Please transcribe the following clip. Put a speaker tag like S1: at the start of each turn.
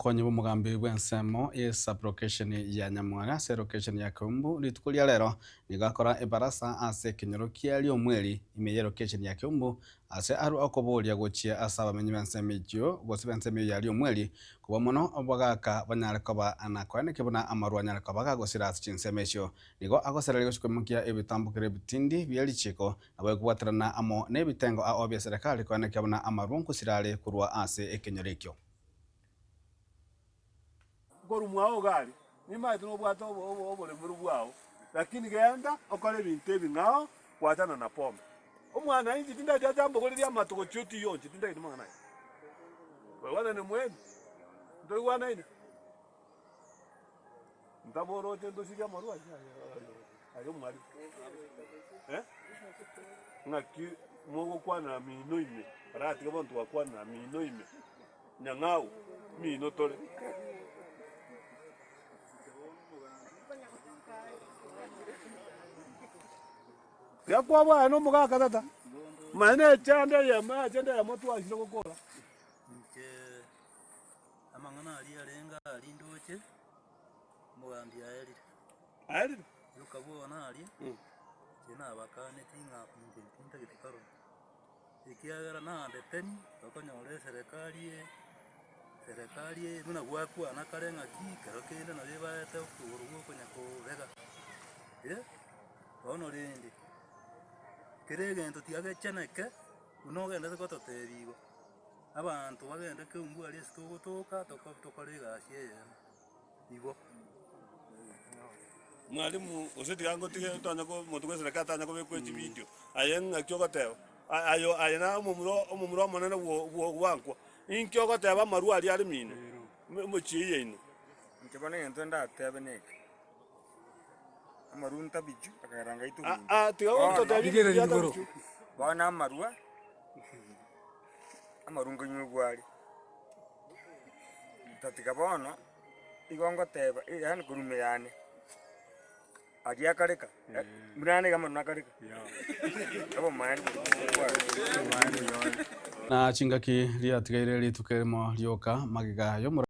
S1: Omokonyi bw'omogambi bw'ensemo ye sub-location ya Nyamware ase elocation ya Keumbu rituko ria rero nigo akora ebarasa ase ekenyoro kia Riomweri ime y'elocation ya Keumbu ase arwe okoboria gochia ase abamenyi b'ensemo echio gose b'ensemo eyio ya Riomweri kobua mono abagaka banyare koba na koenekia buna amarwa anyare koba gagosira ase chinsemo echio. Nigo agosereria gochia koimokia ebitambokero ebitindi bie richiiko nabo ekobwaterana amo nebitengo ao bia serekari koenekia buna amarwa nkosira are korwa ase ekenyoro ekio.
S2: Nkorwa mwao iga aria, nimanyete nobwate oboremeru bwao, lakini genda okore ebinto ebing'ao gwachana na pombe. Omwana inche tindageti ache ambogorerie amato gochia otiyo inche tindageti mang'ana ayio. Twaigwanane mwemi? Ntoigwanaine? Ntaboroche ntosirie amarwa ayio aye omwalimu eh? Ng'aki mogokwanera mino ime, baratiga abanto bakwanera mino ime. Nyang'au, mino tore. Tiga kwabwana na omogaka tata, manya na echando eyemo echando eyemo twachire gokora.
S3: Inche amang'ana aria arenge aria ndoche, omogambi aerire.
S2: Aerire?
S3: Yoka bono aria, inche nabakaneti ng'a inche tintageti karore. Ekiagera naandeteni tokonyora eserekari eye, eserekari eye buna gwakwana kare ng'aki kero kende nabo ebaete okogoro gwa okonya kobega, eh, bono rende, kera egento tiga gecheneke buna ogendete gototebia igo, abanto bagende keumbu aria ase togotoka toko tokore egasi eyemo. Igo.
S2: Mwalimu, gose tiga ngotige tonya ko omonto bwa eserekari tanya kobekwa echividio, aye ng'aki ogoteba? A- aye aye naye omomura omomura omonene bwo bwo bwankwa, inki ogoteba amarwa aria are mino, omochie yaino?
S4: Inche bono egento ndatebe neke, amarwa ntabichu akagera ngaitwa
S2: Ah,
S4: ominto.
S2: ah, tiga
S4: Bono,
S2: gototebia
S5: Rigereria
S2: ebinto bia
S5: igoro.
S2: tabichu.
S4: bono amarwa, amarwa nkonywegwa are. Tatiga bono, igo ngoteba, yaani korwa ime yane, aria akareka, buna ane iga mono nakareka, obomaene boria bware.
S1: Na chingaki riatigaire rituko erimo rioka magega y'omorero.